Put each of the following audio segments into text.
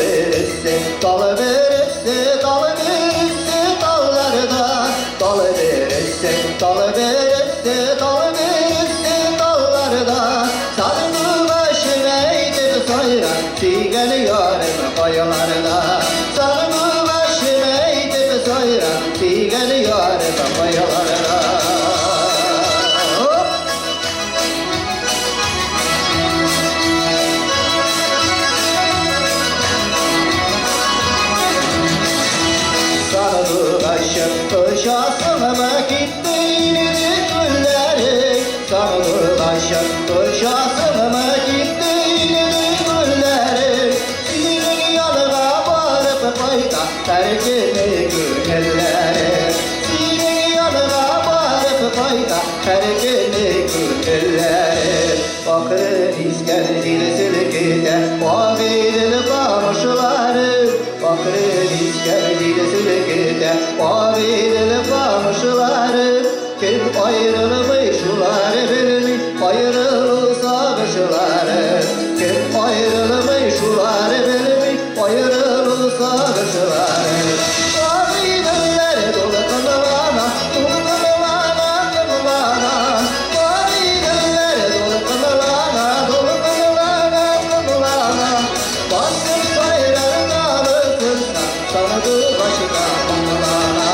Dalıverirsin, dalıverirsin, dalıverirsin dallarda. Dalıverirsin, dalıverirsin, dalıverirsin dallarda. Sarı başım eğdim sayra, sigen yarım kayalarda. Sarı başım eğdim sayra, sigen yarım kayalarda. Hop! Sarılaşıp kışasına gitti gülleri. Sarılaşıp kışasına gitti gülleri. Senin yanına varıp fayda terkini günelleri. Senin yanına varıp fayda terkini günelleri. Bakır iskeldil silkide vavilil kamışları. Bakır iskeldil silkide vavilil kamışları. Kim ayrılmış şuları bilmi ayrılsa kışları. Kim ayrılmış şuları bilmi ayrılsa kışları. Vavililler dolu kılana, dolu kılana, kılana. Vavililler dolu kılana, dolu kılana, kılana. Basıp sayrar dalısında, tanıdı başına mumlana.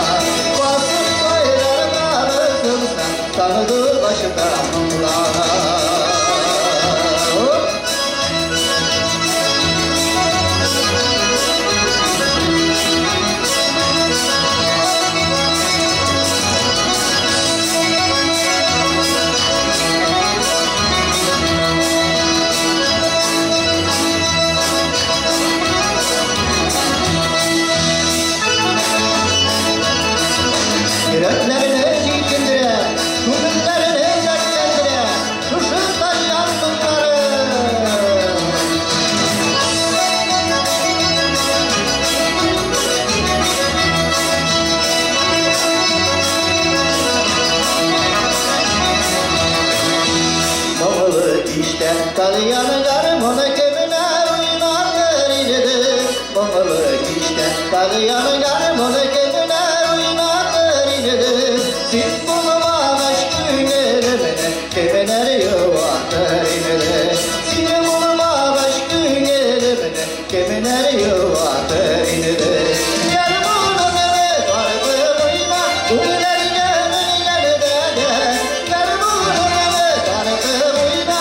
Basıp sayrar dalısında, tanıdı başına mumlana. Hop! Yüreklerini silkindire, gönüllerini dertlendire, şuşuktan yangınları. Mamalı işte Dalyanı garmonu kimine oynatır idi. Mamalı işte Dalyanı garmonu kimine oynatır idi. Siz bulmamış günlerine kimine yuvatır idi. Siz bulmamış günlerine kimine yuvatır idi. Gel bunu beni tarifı koyma, güllerine gel de. Gel bunu beni tarifı koyma,